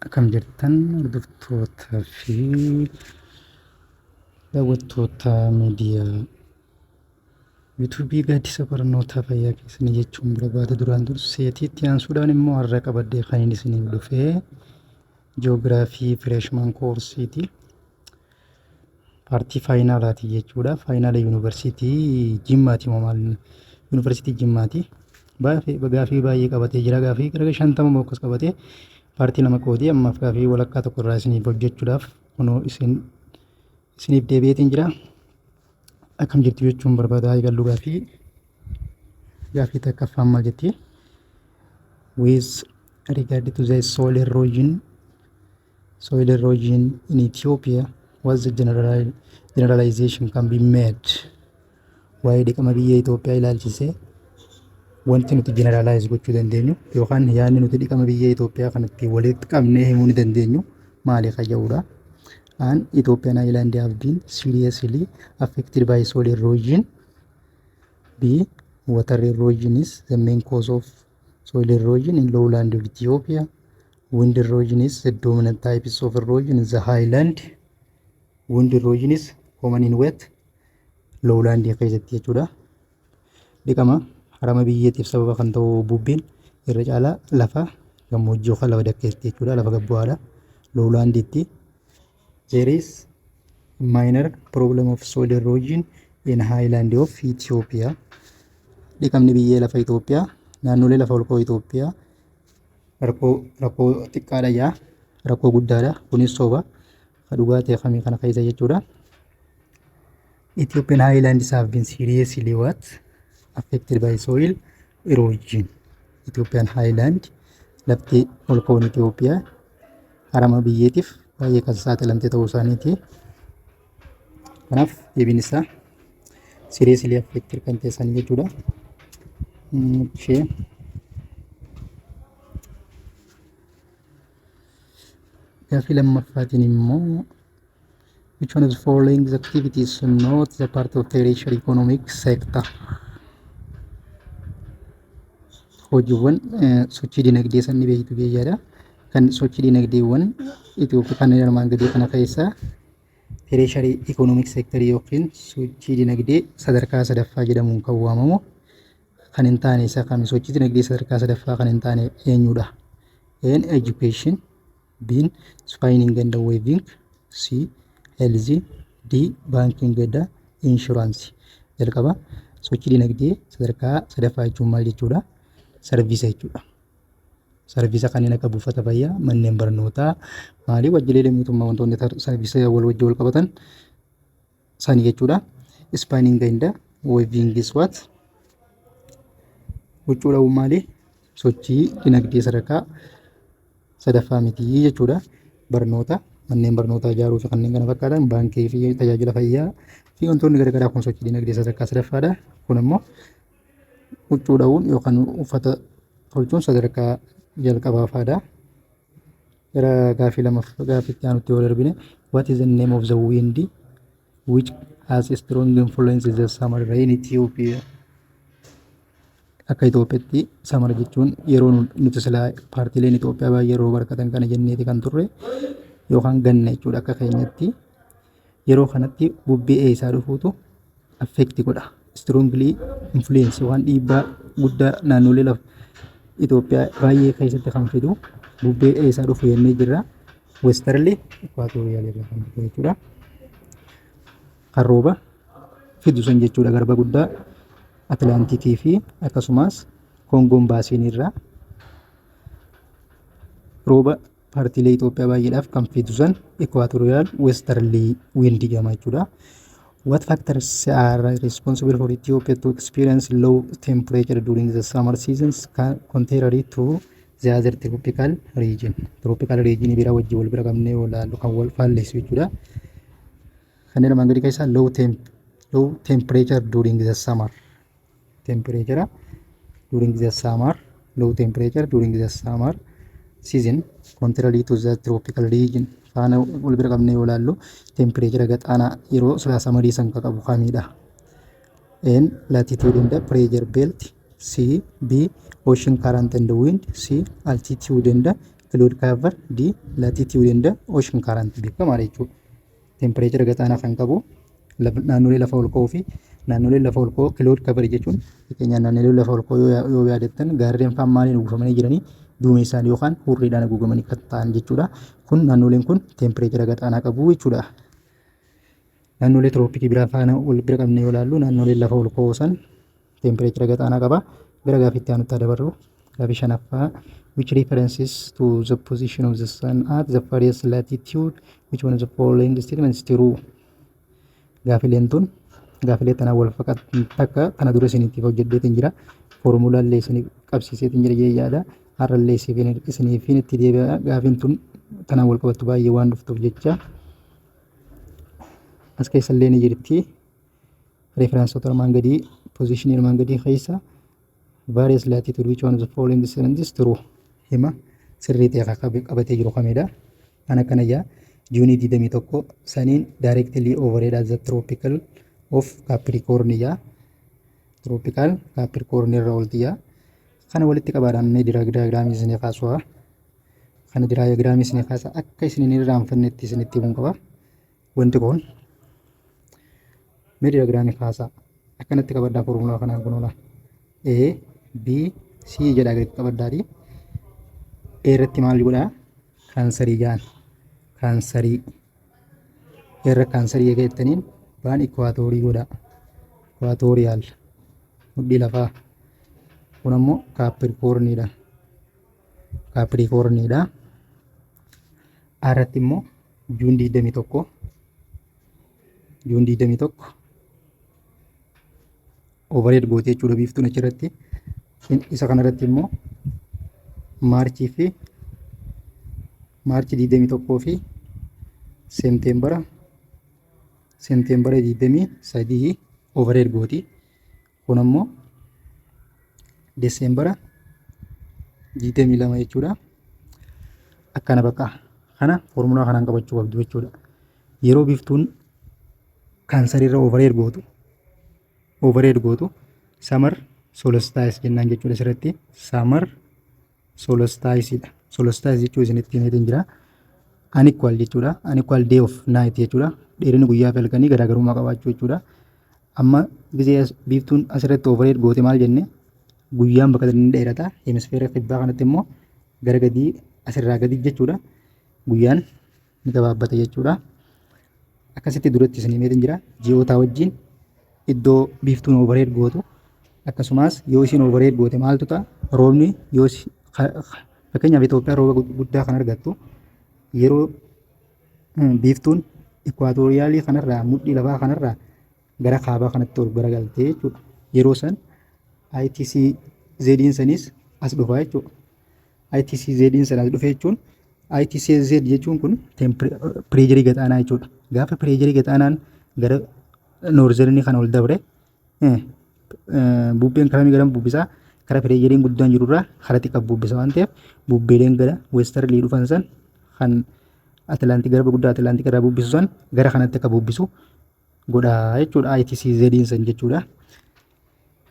Akkam jirtan hordoftoota fi daawwattoota miidiyaa yuutuubii gaaddisa barnootaa fayyaa keessanii jechuun barbaada. Duraan durseetii itti aansuudhaan immoo har'a qabadhee kan inni isiniif dhufee ji'oogiraafii freshman koorsiiti. Paartii faayinaalaati jechuudha. Faayinaala yuunivarsiitii Jimmaati moo maal yuunivarsiitii Jimmaati. Gaafii baay'ee qabatee jira. Gaafii gara 50 moo akkas qabatee paartii lama qoodee ammaaf gaafii walakkaa tokko irraa isiniif hojjechuudhaaf kunoo isin isiniif deebi'eetiin jira. Akkam jirtu jechuun barbaada eegallu gaafii gaafii takkaffaan maal jetti? With regard to the soil erosion Soil erosion in Ethiopia, what's the generalization can be made? Waa'ee dhiqama biyya Itoophiyaa ilaalchisee wanti nuti generalize gochuu dandeenyu yookaan yaadni nuti dhiqama biyya Itoophiyaa kanatti walitti qabnee himuu ni dandeenyu maali kan jedhudha. An Ethiopian island have been seriously affected by soil erosion. B. Water erosion is the main cause of soil erosion in lowland of Ethiopia. Wind erosion is the dominant type of erosion in the highland. Wind erosion is common in wet lowland keessatti jechuudha. Dhiqama harama biyyeetiif sababa kan ta'u bubbeen irra caalaa lafa gammoojjii yookaan lafa dakkeetti jechuudha. Lafa gabbu'aadha. Lowlanditti. There is minor problem of soil erosion in highland of Ethiopia. Dhiqamni biyyee lafa Itoophiyaa naannolee lafa olka'oo Itoophiyaa Rakkoo rakkoo xiqqaadha yaa rakkoo guddaadha kunis soba ka dhugaa ta'e kamii kana keessa jechuudha. Ethiopian highlands have been seriously what affected by soil erosion. Ethiopian highland lafti ol ka'uun Itoophiyaa harama biyyeetiif baay'ee kan saaxilamte ta'uu isaaniiti. Kanaaf deebiin isaa seriously affected kan ta'e isaanii jechuudha. Ishee Gaaffii lammaffaatiin immoo, which one of the following activities not the part of tertiary economic sector? Hojiiwwan sochii dinagdee sanni beektu jechaadha. Kan sochii dinagdeewwan Itoophiyaa kanneen armaan gadii kana keessaa tertiary economic sector yookiin sochii dinagdee sadarkaa sadaffaa jedhamuun kan waamamu kan hin taane isa kami? Sochii dinagdee sadarkaa sadaffaa kan hin taane eenyudha? A. Education, B. Spinning and weaving, C. Health, D. Banking and insurance. Jalqaba sochii dinagdee sadarkaa sadaffaa jechuun maal jechuudha? Sarviisa jechuudha. Sarviisa kanneen akka buufata fayyaa, manneen barnootaa, maalii wajjireelee mootummaa wantoonni sarviisa wal wajjin wal qabatan sani jechuudha. Spinning and weaving is what? Huccuu dha'uun maali? Sochii dinagdee sadarkaa sadaffaa miti jechuudha. Barnoota, manneen barnootaa ijaaruu fi kanneen kana fakkaatan, baankii fi tajaajila fayyaa fi wantoonni garaagaraa kun sochii dinagdee sadarkaa sadaffaadha. Kun immoo huccuu dha'uun yookaan uffata tolchuun sadarkaa jalqabaa faadha. Gara gaafii lamaffaa gaaffiitti aanutti yoo darbine, what is the name of the wind which has a strong influence in the summer rain Ethiopia? Akka Itoophiyaatti summer jechuun yeroo nuti silaa paartiileen Itoophiyaa baay'ee yeroo barkatan kana jenneeti kan turre yookaan ganna jechuudha akka keenyatti. Yeroo kanatti bubbee eessaa dhufuutu affect godha. Strongly influence waan dhiibbaa guddaa naannolee lafa Itoophiyaa baay'ee keessatti kan fidu bubbee eessaa dhufu jennee jirra. Westerly equatorial irraa kan dhufu jechuudha. Kan rooba fidu sun jechuudha, garba guddaa Atlaantikii fi akkasumas Kongoon basin irraa rooba paartiilee Itoophiyaa baay'eedhaaf kan fidu san equatorial westerly wind jedhama jechuudha. What factors are responsible for Ethiopia to experience low temperature during the summer seasons contrary to the other tropical region? Tropical region bira wajjin wal bira qabnee yoo ilaallu kan wal faallessu jechuudha. Kanneen armaan gadii keessaa low temperature during the summer. Temperature during the summer, low temperature during the summer season contrary to the tropical region faana wal bira qabnee yoo ilaallu temperature gadaanaa yeroo silaa summerii san kan qabu kamidha? A. Latitude and pressure belt, C. B. Ocean current and wind, C. Altitude and Cloud cover. D. Latitude and ocean current beekamaadha jechuudha. Temperature gadaanaa kan qabu naannolee lafa ol ka'uu fi naannolee lafa ol ka'oo cloud cover jechuun, fakkeenyaaf naannolee lafa ol ka'oo yoo yaadattan, gaarreen faan maaliin uwwifamanii jiranii? Duumessaan yookaan hurriidhaan haguugamanii kan ta'an jechuudha. Kun naannoleen kun temperature gadaanaa qabu jechuudha. Naannolee tirooppikii biraa faana wal bira qabnee yoo ilaallu, naannoleen lafa ol ka'oo san temperature gadaanaa qaba. Gara gaaffiitti aanutti dabarru. Gaaffii shanaffaa: which references to the position of the sun at the various latitude, which one of the following statements true? Gaafileen tun gaafilee tanaan wal fakkaatu takka kana dura isinitti hojjedheetiin jira. Foormulaallee isin qabsiiseetiin jira jee yaada. Har'allee isiniifin itti deebi'a. Gaafiin tun tanaan wal qabattu baay'ee waan dhuftuuf jecha. As keessallee ni jirti. Referenceota armaan gadii, positionii armaan gadii keessa, various latitude, which one of the following statements is true? Hima sirrii ta'e qabatee jiru kamidha? Kan akkana jaa: Juunii 21 saniin directly overhead at the tropical of Capricorn jaa. Tropical Capricorn irra oolti jaa. Kana walitti qabaadhaan mee diagramii isinii kaasu'a. Kana diagramii isinii kaasa, akka isin hin irraanfannetti isinitti himuun qaba. Wanti kun mee diagramii kaasaa. Akkanatti qabaddaa, foormulaa kanaan kunuuna. A, B, C jedhaa gadi qabaddaati. A irratti maal godhaa? Kaansarii jaan. Kaansarii. A irra kaansarii eega jettaniin baan equatorii godhaa. Equatorial. Mudhii lafaa. Kun ammoo Capricorniidha. Capricorniidha. A irratti immoo June 21. June 21. Overhead gootee jechuudha biiftuun achirratti. Isa kanarratti immoo Marchii fi Marchii 21 fi September 23 overhead gooti. Kun ammoo December 22 jechuudha. Akkana bakka kana foormulaa kanaan qabachuu qabdu jechuudha. Yeroo biiftuun Cancerirra overhead gootu summer solstice jennaan jechuudha asirratti. Summer solsticeidha. Solstice jechuun isinitti himeetiin jira. Unequal jechuudha. Unequal day of night jechuudha. Dheerinni guyyaa fi halkanii garaagarummaa qabaachuu jechuudha. Amma gisee biiftuun asirratti overhead goote maal jenne? Guyyaan bakka inni dheerata. Hemisfeera kibbaa kanatti immoo gara gadii, asirraa gadi jechuudha. Guyyaan ni gabaabbata jechuudha. Akkasitti duratti isin himeetiin jira. Ji'oota wajjin iddoo biiftuun overhead gootu, akkasumas yoo isin overhead goote maaltu ta'a? Roobni yoo, fakkeenyaaf, Itoophiyaan rooba guddaa kan argattu yeroo biiftuun equatorialii kanarraa, mudhii lafaa kanarraa gara kaabaa kanatti ol garagaltee jechuudha. Yeroo san ITCZiin sanis as dhufa jechuudha. ITCZiin san as dhufe jechuun, ITCZ jechuun kun pressureii gadaanaa jechuudha. Gaafa pressureii gadaanaan gara northernii kana ol dabre, bubbeen karaa gara bubbisaa? Karaa pressureiin guddaan jirurraa karaa xiqqaa bubbisa waan ta'eef, bubbeeleen gara westerly dhufan san, kan Atlantic, garba guddaa Atlantic irraa bubbisu san, gara kanatti akka bubbisu godha jechuudha ITCZiin san jechuudha.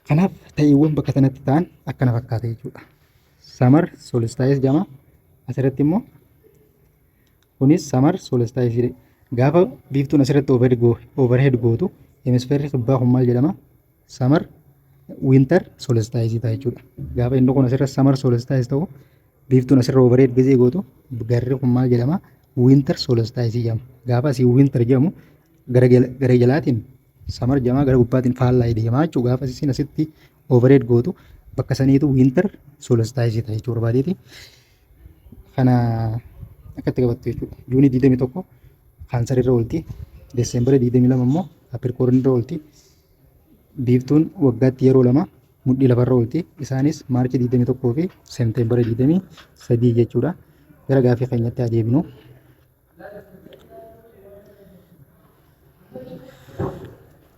Kanaaf ta'iiwwan bakka sanatti ta'an akkana fakkaata jechuudha. Summer solstice jedhama. Asirratti immoo kunis summer solstice. Gaafa biiftuun asirratti overhead gootu, hemisfeerri kibbaa kun maal jedhama? Summer, winter solstice ta'a jechuudha. Gaafa inni kun asirra summer solstice ta'u, biiftuun asirra overhead gizee gootu, garri kun maal jedhama? Winter solstice jedhama. Gaafa asii winter jedhamu, gara jalaatiin summer jedhama, gara gubbaatiin faallaa deemaa jechuudha. Gaafa isiin asitti overhead gootu, bakka saniitu winter solstice ta'a jechuu barbaadeeti. Kana akkatti qabattu jechuudha. Juunii 21 Cancerirra oolti. December 22 immoo Capricornirra oolti. Biiftuun waggaatti yeroo lama mudhii lafarra oolti. Isaanis Marchii 21 fi September 23 jechuudha. Gara gaafii keenyatti haa deebinu.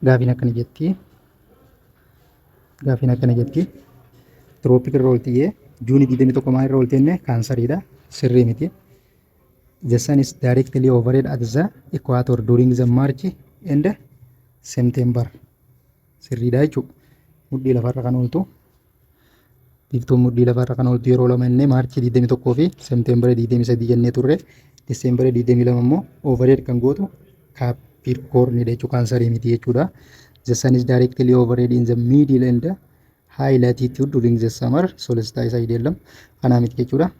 Gaafiin akkana jetti. Gaafiin akkana jetti. Tropic irra oolti jee. Juunii 21 maal irra oolti jenne? Canceriidha. Sirrii miti. The sun is directly overhead at the equator during the March and September. Sirriidha jechuudha. Mudhii lafarra kan ooltu. Biiftuun mudhii lafarra kan ooltu yeroo lama jennee, Maarchii 21 fi Seemteembara 23 jennee turre. Diseembara 22 immoo overhead kan gootu Capricornidha jechuudha. Kaansarii miti jechuudha. The sun is directly overhead in the middle and high latitude during the summer solstice አይደለም. Kanaa miti jechuudha.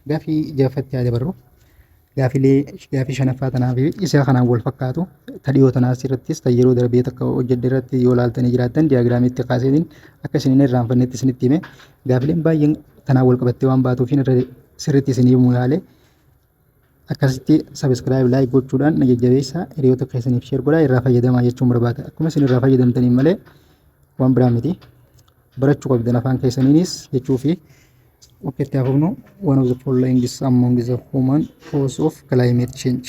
Gaafii ja'affatti haa dabarru. Gaafilee gaafii shanaffaa tanaa fi isa kanaan wal fakkaatu ta dhiyoo tanaas irrattis ta yeroo darbee takka hojjedhe irratti yoo laaltanii jiraattan diyaagiraamiitti kaaseetiin akka isin hin irraanfannetti isinitti hime. Gaafileen baay'een tanaan wal qabattee waan baatuuf irra sirriitti isin himuu yaale. Akkasitti subscribe, like gochuudhaan na jajjabeessaa, hiriyoota keessaniif share godhaa, irraa fayyadamaa jechuun barbaada. Akkuma isin irraa fayyadamtaniin malee waan biraa miti. Barachuu qabdan afaan keessaniinis jechuu fi akka itti hafufnu. One of the following is among the human cause of climate change.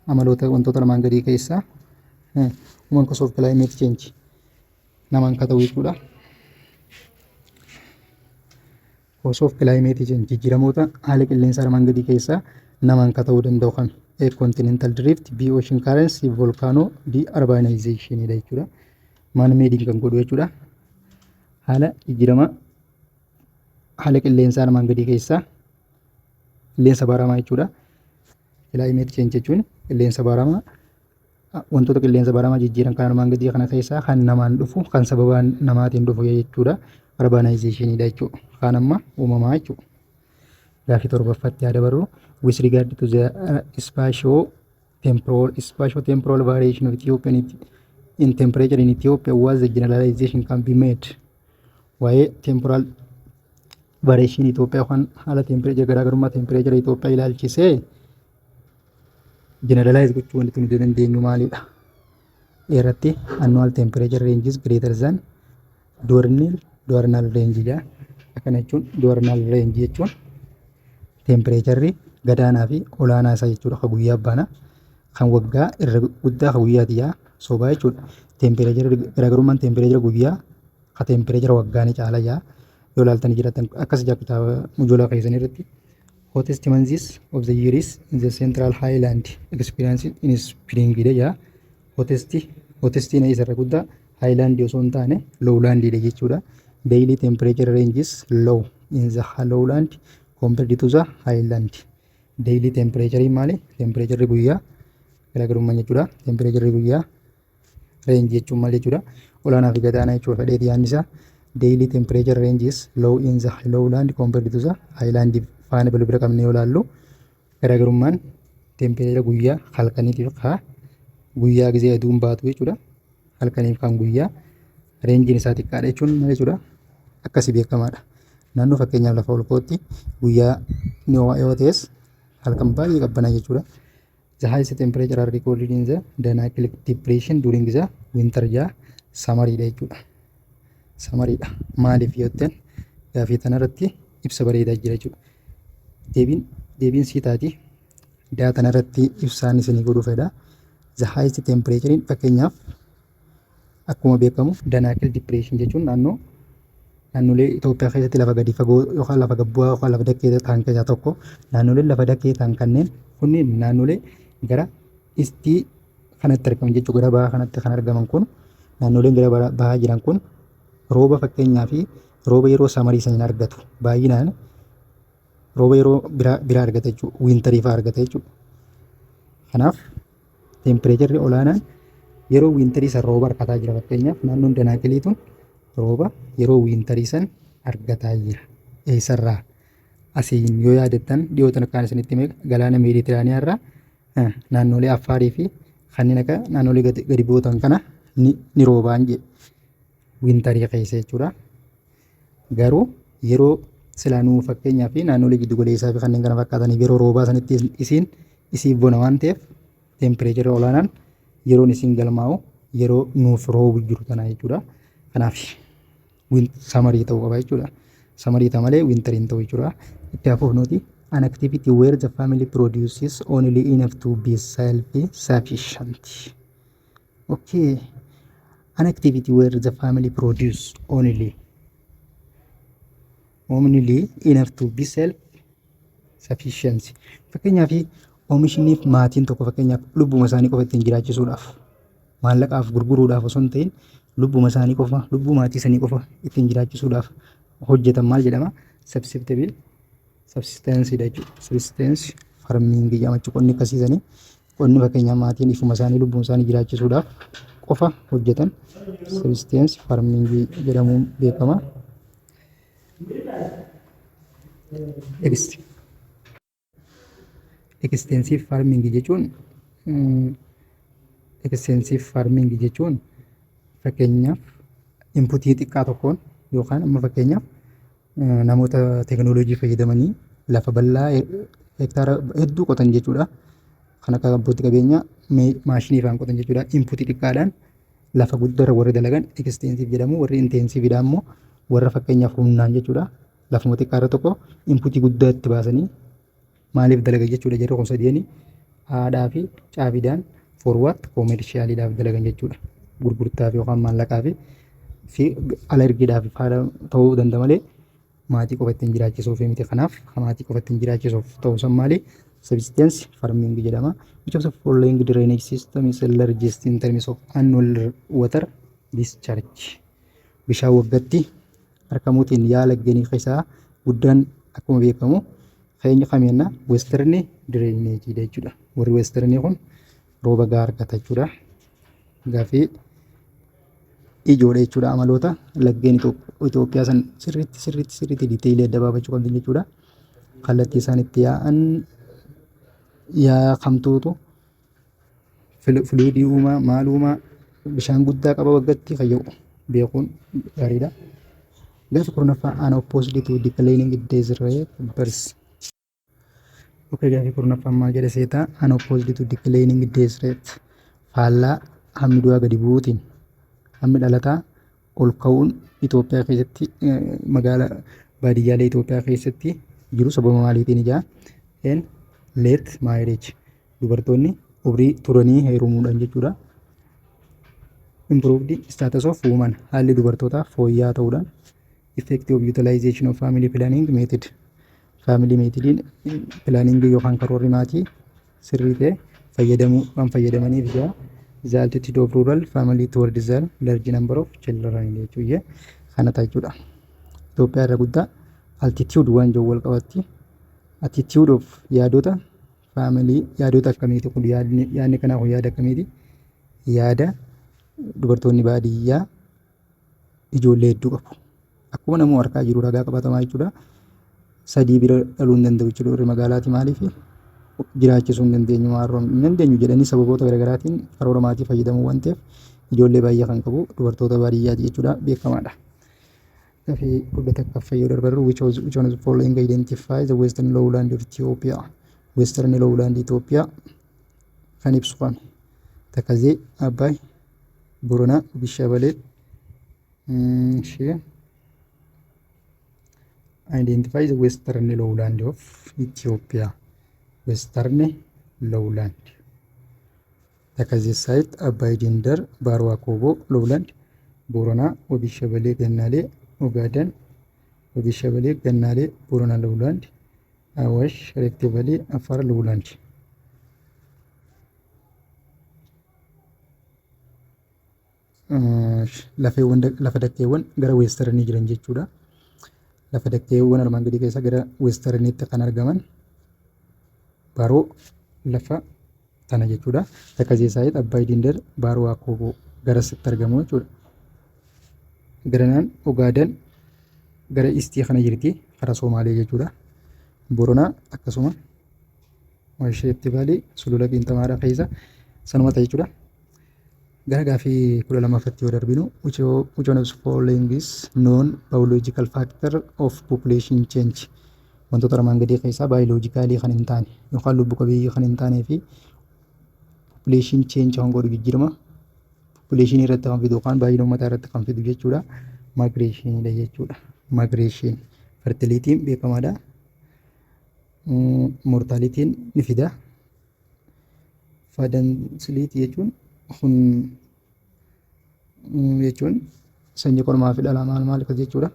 Amaloota wantoota armaan gadii keessaa human cause of climate change namaan ka ta'u jechuudha. Cause of climate change, jijjiiramoota haala qilleensaa armaan gadii keessaa namaan ka ta'uu danda'u kami? A. Continental drift, B. Ocean currents, C. Volcano, D. Urbanization dha jechuudha. Man made kan godhu jechuudha. Haala jijjiirama haala qilleensaa armaan gadii keessaa qilleensa baramaa jechuudha. Climate change jechuun qilleensa baramaa. Wantoota qilleensa baramaa jijjiiran kan armaan gadii kana keessaa kan namaan dhufu, kan sababa namaatiin dhufu jechuudha. Urbanization dha jechuudha. Kaan amma uumamaa jechuudha. Gaafii torbaffaatti haa dabarru. With regard to the spatio temporal variation of Ethiopian in temperature in Ethiopia, what the generalization can be made? Waa'ee temporal variation Itoophiyaa yookaan haala temperature, garaagarummaa temperature Itoophiyaa ilaalchisee generalize gochuu wanti nuti dandeenyu maalidha? Irratti annual temperature range is greater than diurnal range jedha. Akkana jechuun, diurnal range jechuun temperatureri gadaanaa fi olaanaa isaa jechuudha. Kan guyyaa baana kan waggaa irra guddaa kan guyyaati yaa sobaa jechuudha. Temperatureri, garaagarummaan temperature guyyaa ka temperature waggaa ni caala yaa. Yoo ilaaltanii jiraatan akkas jaa kitaaba mujoolaa keessan irratti. Hottest months of the year is in the central highland experience in spring dha jaa. Hottestiin isa irra guddaa highland osoo hin taane lowland dha jechuudha. Daily temperature range is low in the lowland compared to the highland. Daily temperature maali? Temperature guyyaa garaagarummaa jechuudha. Temperature guyyaa range jechuun maal jechuudha? Olaanaa fi gadaanaa jechuudha fedheeti yaadni isaa. Daily temperature range is low in the lowland compared to the highland faana bira bira qabnee yoo ilaallu, garaagarummaan temperature guyyaa halkaniitiif kaa guyyaa gisee aduun baatu jechuudha. Halkaniif kan guyyaa rangeiin isaa xiqqaadha jechuun maal jechuudha? Akkasii beekamaadha. Naannoo fakkeenyaaf lafa ol ka'ootti guyyaa ni ho'a yoo ta'es halkan baay'ee qabbanaa jechuudha. The highest temperature are recorded in the Danakil Depression during the winter jaa, summeriidha jechuudha. Summeriidha. Maaliif yoo ta'an gaafii tanarratti ibsa bareedaa jira jechuudha. Deebiin sii taati. Daa tanarratti ibsaan isinii godhuu fedha. The highest temperature, fakkeenyaaf akkuma beekamu Danakil Depression jechuun naannolee Itoophiyaa keessatti lafa gadi fagoo yookaan lafa gabbu'aa yookaan lafa dakkee ta'an keessaa tokko. Naannoleen lafa dakkee ta'an kanneen kunneen naannolee gara eastii kanatti argaman jechuudha. Gara bahaa kanatti kan argaman kun, naannoleen gara bahaa jiran kun rooba fakkeenyaa fi rooba yeroo summerii san hin argatu. Baay'inaan rooba yeroo biraa biraa argata jechuudha. Winterii fa'aa argata jechuudha. Kanaaf temperatureri olaanaan yeroo winterii san rooba argataa jira. Fakkeenyaaf naannoon Danaakilii tun rooba yeroo winterii san argataa jira. Eessarraa? Asiin yoo yaadattan, dhiyootan akkaan isinitti hime, galaana Meeditiraaniyaa irraa naannolee Affaarii fi kanneen akka naannolee gadi bu'ootan kana ni roobaan jedhe winterii keessa jechuudha. Garuu yeroo silaa nuu fakkeenyaa fi naannolee giddu galeessaa fi kanneen kana fakkaataniif yeroo roobaa sanitti isiin isiif bona waan ta'eef, temperatureri olaanaan yeroon isiin galmaa'u yeroo nuuf roobu jiru tana jechuudha. Kanaaf summerii ta'uu qaba jechuudha. Summerii ta'a malee winteriin ta'u jechuudha. Itti hafuuf nuti an activity where the family produces only enough to be self sufficient. Okay. An activity where the family produce only enough to be self sufficiency. Fakkeenyaaf oomishniif maatiin tokko fakkeenyaaf lubbuma isaanii qofa ittiin jiraachisuudhaaf, maallaqaaf gurguruudhaaf osoo hin ta'in, lubbuma isaanii qofa, lubbuu maatii isaanii qofa ittiin jiraachisuudhaaf hojjetan maal jedhama? Subsistence subsistence dha jechuudha. Subsistence farming jedhama jechuudha. Qonni akkasiisanii qonni fakkeenyaaf maatiin ifuma isaanii lubbuun isaanii jiraachisuudhaaf qofa hojjetan subsistence farming jedhamuun beekama. Extensive farming jechuun, extensive farming jechuun fakkeenyaaf inputii xiqqaa tokkoon yookaan amma fakkeenyaaf namoota teekinooloojii fayyadamanii lafa bal'aa hektaara hedduu qotan jechuudha. Kan akka abbootii qabeenyaa maashinii faan qotan jechuudha. Inputii xiqqaadhaan lafa guddaa warri dalagan extensive jedhamu. Warri intensivedha immoo warra fakkeenyaaf humnaan jechuudha. Lafuma xiqqaa irra tokko inputii guddaa itti baasanii maaliif dalagan jechuudha. Jarri kun sadiini haadhaa fi caabiidhaan forward commercialiidhaaf dalagan jechuudha. Gurgurtaaf yookaan maallaqaa fi ala ergiidhaaf faana ta'uu danda'a malee maatii qofa ittiin jiraachisuuf miti. Kanaaf maatii qofa ittiin jiraachisuuf ta'uu san maali? Subsistence farming jedhama. Which of the following drainage system is the largest in terms of annual water discharge? Bishaan waggaatti harkamuutiin yaa laggeenii keessaa guddaan akkuma beekamu keenya kameenna? Western drainage jechuudha. Warri western kun rooba gahaa argata jechuudha. Gaaffii ijoodha jechuudha. Amaloota laggeen Itoophiyaa san sirriitti sirriitti sirriitti detailii adda baafachuu qabdi jechuudha. Kallattii isaan itti yaa'an, yaa kamtuutu floodii uumaa, maal uumaa, bishaan guddaa qaba waggaatti fayyadu beekuun gaariidha. Gaaffii 10ffaa, an opposed to declining death rate birth. Okay, gaaffii 10ffaan maal jedha seetaa? An opposed to declining death rate, faallaa hammi du'aa gadi bu'uutiin hammi dhalataa ol ka'uun Itoophiyaa keessatti, magaalaa baadiyyaalee Itoophiyaa keessatti jiru sababa maaliitiin ijaa? N late marriage, dubartoonni umrii turanii heerumuudhaan jechuudha. Improved status of woman, haalli dubartootaa fooyya'aa ta'uudhaan. Effect of utilization of family planning method, family methodiin planning yookaan karoorri maatii sirrii ta'e fayyadamuu waan fayyadamaniif ijaa. The altitude of rural family towards the large number of children jechuudha, kana ta'a jechuudha. Itoophiyaa irra guddaa altitude waan jiru wal qabatti. Attitude of yaadota family, yaadota akkamiiti kun? Yaadni kanaa kun yaada akkamiiti? Yaada dubartoonni baadiyyaa ijoollee hedduu qabu. Akkuma namuu harkaa jiru ragaa qabatamaa jechuudha. Sadii bira dhaluu hin danda'u jechuudha warri magaalaati. Maaliif jiraachisuu hin dandeenyu, maarroo hin dandeenyu jedhanii sababoota garaagaraatiin karoora maatii fayyadamuu waan ta'eef, ijoollee baay'ee kan qabu dubartoota baadiyyaati jechuudha, beekamaadha. Gaaffii 11ffaa yoo darbarru, which one of the following identify the western lowland of Ethiopia? Western lowland Ethiopia kan ibsu kami? Takazee, Abbaay, Boronaa, Bishabalee. Ishee identify the western lowland of Ethiopia. Western lowland. Takazee side, Abbaay Dindar, Baaroo Akooboo lowland, Boronaa, Wabii Shabalee, Gannaalee, Ogaaden, Wabii Shabalee, Gannaalee, Boronaa lowland, Awash, Rift Valley, Afar lowland. Lafeewwan lafa dakkeewwan gara westernii jiran jechuudha. Lafa dakkeewwan armaan gadii keessa gara westerniitti kan argaman Baroo lafa tana jechuudha. Takazee side, Abbaay Dindar, Baaroo Akooboo garasitti argamu jechuudha. Garanaan Ogaaden gara eastii kana jirti, karaa Somaalee jechuudha. Boronaa akkasuma Rift Valley sulula qiinxamaadha keessa sanuma ta'a jechuudha. Gara gaafii 12ffaatti yoo darbinu, which one of the following is non biological factor of population change? Wantoota armaan gadii keessaa biologicalii kan hin taane yookaan lubbu qabeeyyii kan hin taanee fi population change kan godhu, jijjiirama population irratti kan fidu yookaan baay'ina uummataa irratti kan fidu jechuudha. Migrationidha jechuudha. Migration, fertilityn beekamaadha. Mortalityn ni fida. Fecundity jechuun kun jechuun sanyii kormaa fi dhalaa maal maal akkas jechuudha.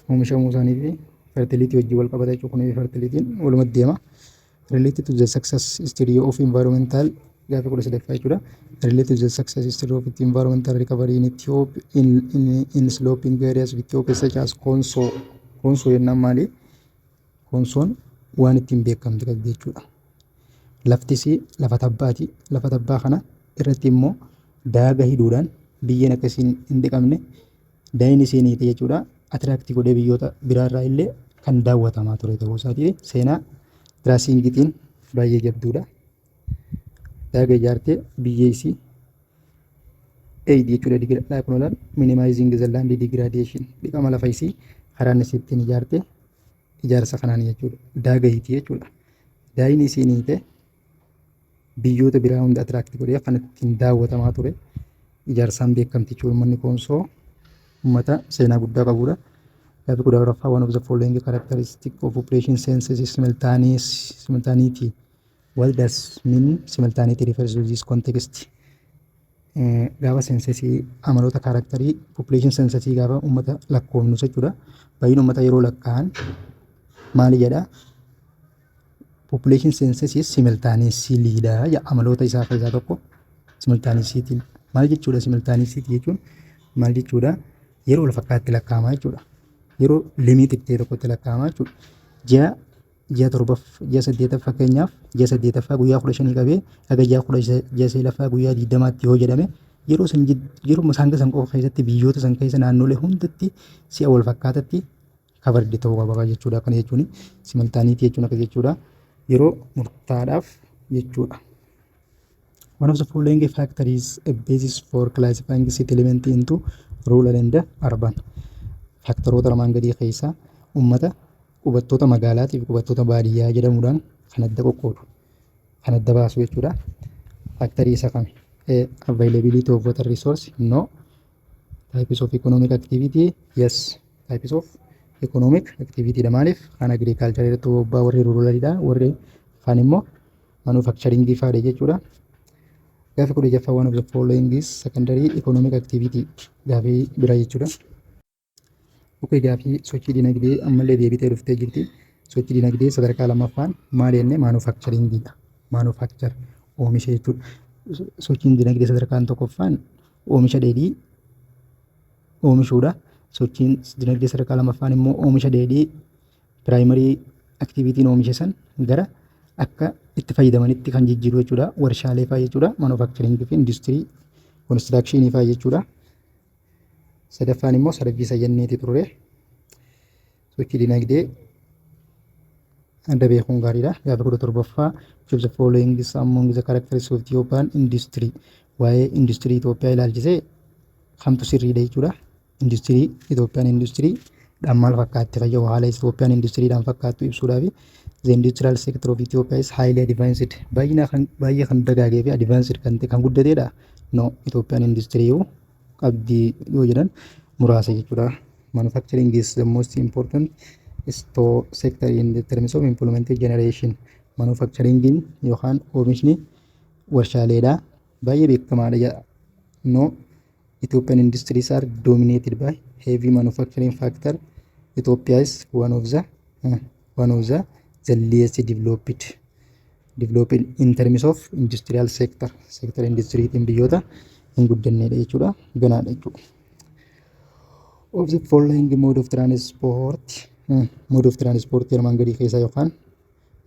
Oomishamuu isaanii fi fertility wajjin wal qabata jechuudha. Kunii fertilityn walumatti deema. Related to the success history of environmental Gaaffii 13ffaa jechuudha. Related to the success history of the environmental recovery in Ethiopia in sloping areas of Ethiopia such as Konso. Konso jennaan maali? Konsoon waan ittiin beekamte qabdi jechuudha. Laftis lafa tabbaati. Lafa tabbaa kana irratti immoo daaga hidhuudhaan biyyeen akka isiin hin dhiqamne daayini isiin hiite jechuudha. Attract godhee biyyoota biraarraa illee kan daawwatamaa ture ta'uu isaati. Seenaa terracingiitiin baay'ee jabduudha. Daaga ijaartee biyyee isii eeydi jechuudha. Kun olaal minimizing the land degradation, dhiqama lafa isii karaan isii ittiin ijaarte ijaarsa kanaan jechuudha. Daaga hiiti jechuudha. Daayini isiin hiite biyyoota biraa hunda attract godhee kan ittiin daawwatamaa ture. Ijaarsaan beekamti jechuudha. Uummanni Koonsoo uummata seenaa guddaa qabudha. Gaaffii 14ffaa, one of the following characteristic of population census is simultaneous simultaneity. What does mean simultaneity refers to this context? Gaafa censusii amaloota characterii population censusii gaafa uummata lakkoofnu jechuudha. Baay'ina uummata yeroo lakkaa'an maali jedhaa? Population census is simultaneously dha amaloota isaa keessaa tokko simultaneously. Maal jechuudha simultaneously jechuun? Maal jechuudha? Yeroo wal fakkaatti lakkaa'amaa jechuudha. Yeroo limited ta'e tokkotti lakkaa'amaa jechuudha. Ji'a torbaff, ji'a saddeetaff, fakkeenyaaf ji'a saddeetaffaa guyyaa 15 qabee haga ji'a 9ffaa guyyaa 20tti yoo jedhame, yeroo san, yeroo isaan san qofa keessatti, biyyoota san keessa naannolee hundatti si'a wal fakkaatatti covered ta'uu qaba jechuudha. Kana jechuun simultaneity jechuun akkas jechuudha. Yeroo murtaadhaaf jechuudha. One of the following factors is a basis for classifying settlement into rural and urban. Factoroota armaan gadii keessaa uummata qubattoota magaalaatii fi qubattoota baadiyyaa jedhamuudhaan kan adda qoqqoodu, kan adda baasu jechuudha. Factorii isa kami? A. Availability of water resource? No. Types of economic activity? Yes. Types of economic activity dha. Maaliif? Kan agriculture irratti bobba'aa warri ruralidha. Warri kaan immoo manufacturing fa'aadha jechuudha. Gaaffii 16ffaa, one of the following is secondary economic activity, gaaffii biraa jechuudha. Okay, gaaffii sochii dinagdee ammallee deebitee dhuftee jirti. Sochii dinagdee sadarkaa lammaffaan maal jennee? Manufacturingiidha. Manufacture, oomisha jechuudha. Sochiin dinagdee sadarkaan tokkoffaan oomisha dheedhii oomishuudha. Sochiin dinagdee sadarkaa lammaffaan immoo oomisha dheedhii primary activityn oomisha san gara akka itti fayyadamanitti kan jijjiiru jechuudha. Warshaalee fa'aa jechuudha. Manufacturingii fi industirii constructionii fa'aa jechuudha. Sadaffaan immoo service jenneeti turre. Sochii dinagdee adda beekuun gaariidha. Gaafa 17ffaa, which of the following is among the characteristics of Ethiopian industry? Waa'ee industirii Itoophiyaa ilaalchisee kamtu sirriidha jechuudha. Industirii Itoophiyaan industirii dhaan maal fakkaatti fayyadu, haala Itoophiyaan industiriidhaan fakkaattu ibsuudhaafi. The industrial sector of Ethiopia is highly advanced. Baay'ina kan baay'ee kan dagaagee fi advanced kan ta'e, kan guddateedha. No, Itoophiyaan industirii qabdi yoo jedhan muraasa jechuudha. Manufacturing is the most important store sector in the terms of employment generation. Manufacturing yookaan oomishni warshaaleedha. Baay'ee beekamaadha jedha. No, Ethiopian industries are dominated by heavy manufacturing factor. Ethiopia is one of the least developed in terms of industrial sector. Sector industrytiin biyyoota hin guddannedha jechuudha. Ganaadha jechuudha. Of the following mode of transport armaan gadii keessaa yookaan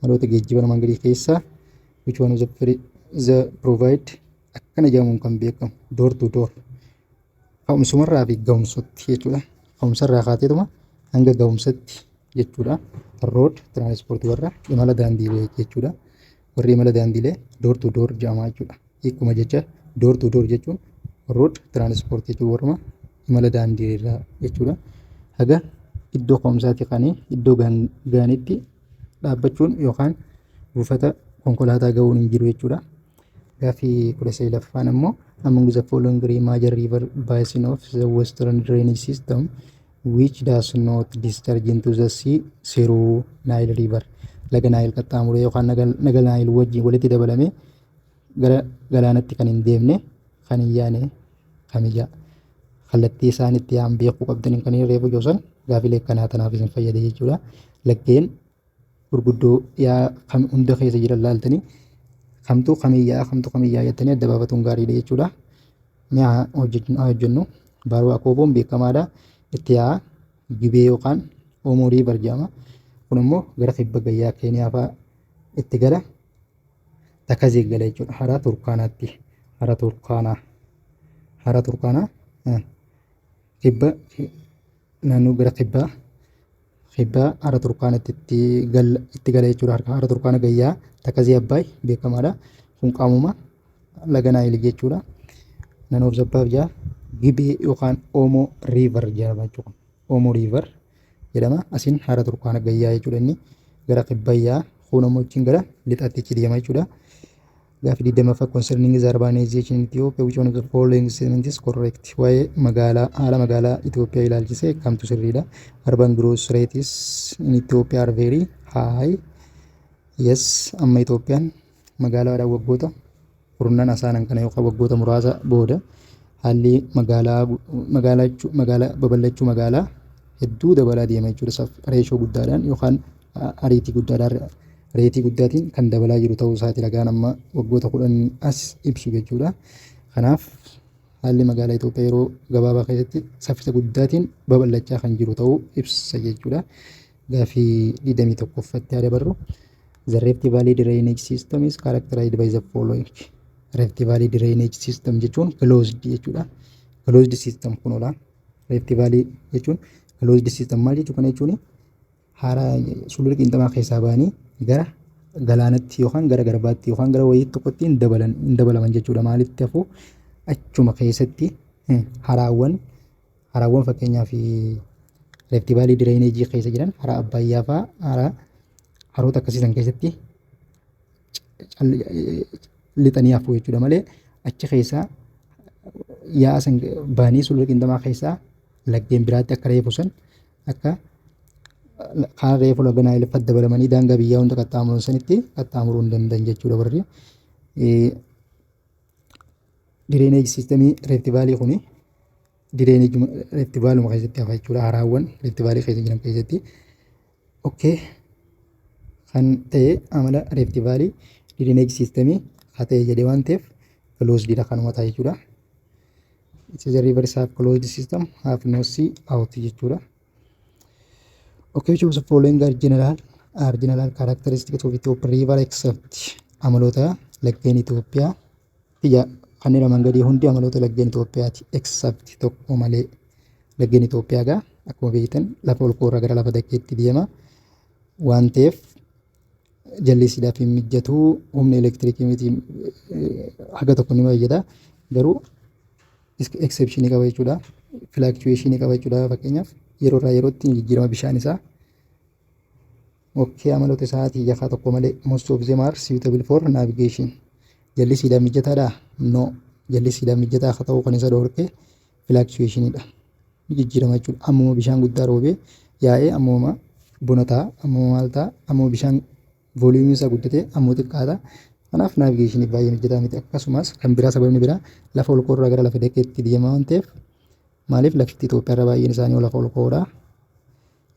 maloota geejjiba armaan gadii keessaa which one of the provide akkana jedhamuun kan beekamu door to door, ka'umsumarraa fi ga'umsatti jechuudha. Ka'umsarraa kaateetuma hanga ga'umsatti jechuudha. Road transport, warra imala daandiilee jechuudha. Warri imala daandiilee door to door jedhama jechuudha. Hiikuma jecha door to door jechuun road transport jechuun warruma imala daandiirraa jechuudha. Haga iddoo ka'umsaatti ka'anii iddoo gaanitti dhaabbachuun yookaan buufata konkolaataa ga'uun hin jiru jechuudha. Gaaffii 19ffaan immoo, among the following three major river basin of the western drainage system, which does not discharge into the sea through Nile River? Laga Nile qaxxaamuree yookaan laga Nile wajjin walitti dabalamee gara galaanatti kan hin deemne, kan hin yaane kamiyyaa? Kallattii isaan itti yaa'an beekuu qabdaniin kan reefu joosan gaafilee akkanaa tanaaf isin fayyada jechuudha. Laggeen gurguddoo yaa kan hunda keessa jiran laaltanii Kamtu kamiyyaa, kamtu kamiyyaa jettanii adda baafatuun gaariidha jechuudha. Mee haa hojjennu. Baaroo Akooboon beekamaadha. Itti yaa'a Gibee yookaan Oomoo River jedhama. Kun immoo gara kibba gayyaa Keeniyaa fa'aa itti gara Takazee gala jechuudha. Hara Turkaanaatti. Hara Turkaanaa. Hara Turkaanaa kibba naannoo gara kibbaa kibbaa hara Turkaanaatti itti gala jechuudha. Hara Turkaana gayyaa Takazee Abbaay beekamaadha. Kun qaamuma laga Naayil jechuudha. None of the above jaa. Gibee yookaan Oomoo River jedhama jechuudha. Oomoo River jedhama. Asiin hara Turkaana gayyaa jechuudha inni gara kibbayyaa, kun ammoo achiin gara lixaatti achi deema jechuudha. Gaaffii 20ffaa: concerning the urbanization in Ethiopia, which one of the following statement is correct? Waa'ee magaalaa, haala magaalaa Itoophiyaa ilaalchisee kamtu sirriidha? Urban growth rates in Ethiopia are very high. Yes, amma Itoophiyaan magaalaadhaan waggoota kurnan asaanan kana yookaan waggoota muraasa booda haalli magaalaa magaalaa magaalaa babal'achuu magaalaa hedduu dabalaa deema jechuudha. Ratio guddaadhaan yookaan ariitii guddaadhaan, rateii guddaatiin kan dabalaa jiru ta'uu isaati ragaan amma waggoota 10 as ibsu jechuudha. Kanaaf haalli magaalaa Itoophiyaa yeroo gabaabaa keessatti saffisa guddaatiin babal'achaa kan jiru ta'uu ibsa jechuudha. Gaaffii 21ffaatti haa dabarru. The Rift Valley drainage system is characterized by the following. Rift Valley drainage system jechuun closed jechuudha. Closed system kun ola. Rift Valley jechuun closed system maal jechuu? Kana jechuun hara sulula qiinxamaa keessaa ba'anii gara galaanatti yookaan gara garbaatti yookaan gara wayii tokkotti hin dabalan, hin dabalaman jechuudha. Maalitti hafu? Achuma keessatti haraawwan fakkeenyaaf Rift Valley drainage keessa jiran, hara Abbayyaa fa'aa, hara haroota akkasii san keessatti lixanii hafu jechuudha malee achi keessaa yaa'a san ba'anii sulula qiinxamaa keessaa laggeen biraatti akka reefu san, akka kaan reefu laga Naayil dabalamanii daangaa biyyaa hunda qaxxaamuran sanitti qaxxaamuruu hin danda'an jechuudha warri. Drainage systemii Rift Valley kuni drainage Rift Valleyuma keessatti hafa jechuudha, haraawwan Rift Valley keessa jiran keessatti. Okay. Kan ta'e amala Rift Valley drainage systemii haa ta'e jedhee waan ta'eef closedidha, kanuma ta'a jechuudha. It is a rivers have closed system, have no sea out jechuudha. Okay, which of the following are general characteristics of Ethiopia river except? Amaloota laggeen Itoophiyaa ija kanneen armaan gadii hundi amaloota laggeen Itoophiyaati except tokko malee. Laggeen Itoophiyaa gaa akkuma beektan lafa ol irraa gara lafa dakkeetti deema waan ta'eef jallisiidhaaf hin mijatu, humna elektiriikii miti, haga tokko ni fayyada, garuu exceptionii qaba jechuudha. Fluctuationii qaba jechuudha, fakkeenyaaf yeroo irraa yerootti jijjiirama bishaan isaa. Okay, amaloota isaatii jakaa tokko malee most of them are suitable for navigation. Jallisiidhaaf mijataadhaa? No. Jallisiidhaaf mijataa akka ta'u kan isa dhorke fluctuationiidha. Ni jijjiirama jechuudha. Ammuma bishaan guddaa roobee yaa'ee ammuma bona ta'a, ammuma maal ta'a, ammuma bishaan volumeiin isaa guddatee ammuma xiqqaata. Kanaaf navigationiif baay'ee mijataa miti. Akkasumas kan biraa, sababni biraa lafa ol irraa gara lafa dakkeetti deemaa waan ta'eef, maaliif lafti Itoophiyaa irra baay'een isaanii lafa ol ka'oodha.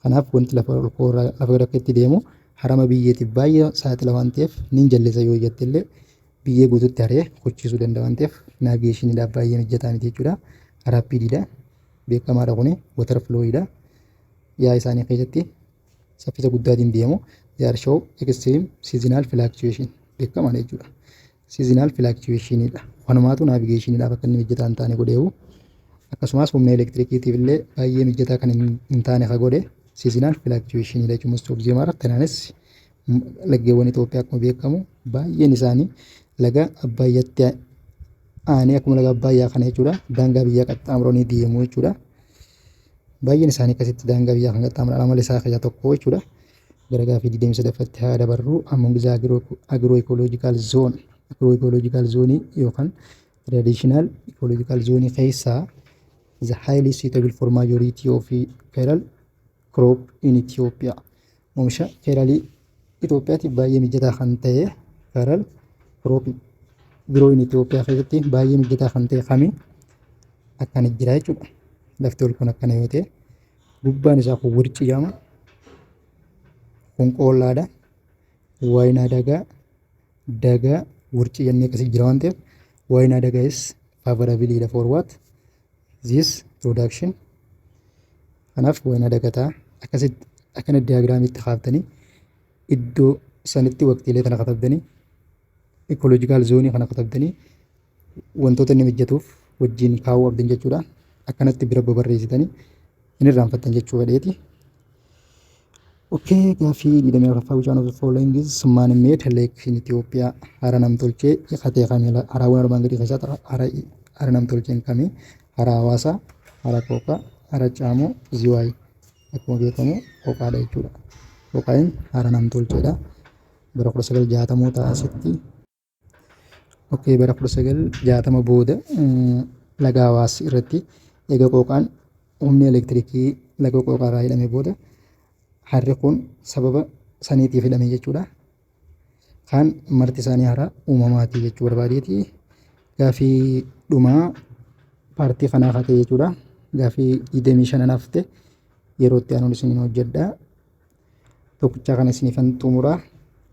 Kanaaf wanti lafa ol ka'oo irraa lafa dakkeetti deemu harama biyyeetiif baay'ee saaxila waan ta'eef, nin jallisa yoo jette illee biyyee guututti haree kochiisuu danda'a waan ta'eef navigationiidhaaf baay'ee mijataa miti jechuudha. Rapidiidha. Beekamaadha kuni, water flowidha. Yaa isaanii keessatti saffisa guddaatiin deemu. They are show extreme seasonal fluctuation, beekamaadha jechuudha. Seasonal fluctuationiidha. Wanumaatu navigationiidhaaf akka inni mijataa hin taane godheewu. Akkasumas humna elektirikiitiif illee baay'ee mijataa kan hin taane ka godhe seasonal fluctuationiidha jechuudha. Most of them are. Kanaanis laggeewwan Itoophiyaa akkuma beekamu baay'een isaanii laga Abbayyaatti aanee akkuma laga Abbayyaa kana jechuudha daangaa biyyaa qaxxaamuranii deemu jechuudha. Baay'een isaanii akkasitti daangaa biyyaa kan qaxxaamuran amala isaa keessaa tokko jechuudha. Gara gaaffii 23ffaatti haa dabarru. Among the agro ecological zone, agro ecological zone yookaan traditional ecological zone keessaa the highly suitable for majority of cereal crop in Ethiopia. Oomisha cerealii Itoophiyaatiif baay'ee mijataa kan ta'e, cereal crop grow in Itoophiyaa keessatti baay'ee mijataa kan ta'e kami? Akkana jira jechuudha. Lafti ol kun akkana yoo ta'e, gubbaan isaa kun wurci jedhama. Kun qoollaadha. Waayinaa dagaa, dagaa, Wurcii jennee akkasii jira waan ta'eef, Wayna Daga is favorable for what? This production. Kanaaf Wayna Dagataa akkasitti akkana diagramitti kaaftanii, iddoo sanitti waqtiilee kana katabdanii, ecological zone kana katabdanii, wantoota inni mijatuuf wajjin kaa'uu qabdan jechuudha. Akkanatti bira babarreessitanii hin irraanfattan jechuu fedheeti. Okay, gaaffii 24ffaa: which one of the following is man made lake in Ethiopia? Hara namtolchee katee kamii? Haraawwan armaan gadii keessaa hara namtolcheen kamii? Hara Hawaasaa, hara Qooqaa, hara Caamoo, Ziwaay. Akkuma beekamu Qooqaadha jechuudha. Qooqaan hara namtolcheedha. Bara 1960moota asitti. Okay, bara 1960 booda laga Hawaas irratti eega Qooqaan humni elektirikii laga Qooqaa irraa hidhame booda harri kun sababa saniitiif hidhame jechuudha. Kaan marti isaanii hara uumamaati jechuu barbaadeeti. Gaafii dhumaa partii kanaa haa ta'e jechuudha. Gaafii 25 hafte yeroo itti aanuun isiniin hojjedha. Tokkichaa kana isiniifan xumuraa.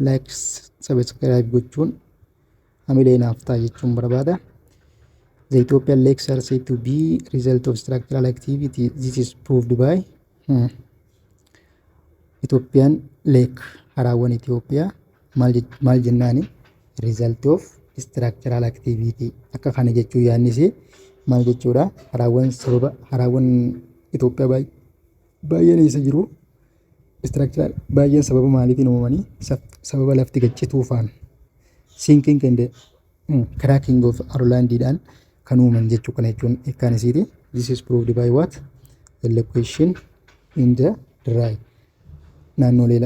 Like, subscribe gochuun hamilee naaf ta'a jechuun barbaada. The Ethiopian lakes are said to be result of structural activity. This is proved by Ethiopian lake, haraawwan Itoophiyaa maal jennaani? Result of structural activity akka kana jechuu yaadnis maal jechuudha? Haraawwan, sababa haraawwan Itoophiyaa baay'een eessa jiru? Structural baay'een sababa maaliitiin uumamanii? Sababa lafti gaccituufaan, sinking and cracking of arolandiidhaan kan uuman jechuu. Kana jechuun hiikkaan isiiti. This is proved by what? The location in the dry naannolee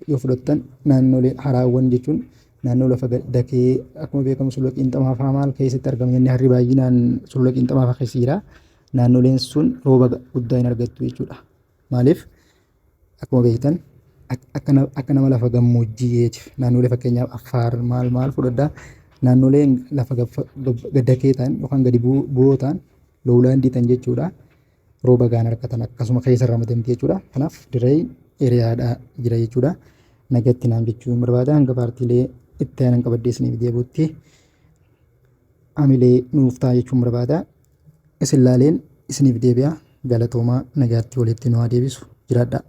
yoo fudhattan, naannolee haraawwan jechuun naannoo lafa dakee, akkuma beekamu sulula qiinxamaa fa'aa maal keessatti argama jennee, harri baay'inaan sulula qiinxamaa fa'aa keessa jira. Naannoleen sun rooba guddaa hin argattu jechuudha. Maaliif? Akkuma beektan akka nama lafa gammoojjiitii naannolee, fakkeenyaaf Affaar maal maal fudhadhaa, naannoleen lafa dakee ta'an yookaan gadi bu'oo ta'an, lowlandii ta'an jechuudha. Rooba gaan argatan akkasuma keessa ramadamti jechuudha. Kanaaf dry areadha jira jechuudha. Nagatti naan jechuun barbaada. Hanga partiilee itti aanan qabadhee isiniif deebi'utti hamilee nuuf ta'a jechuun barbaada. Isin laaleen isiniif deebi'a. Galatoomaa, nagaatti walitti nu haa deebisu. Jiraadhaa.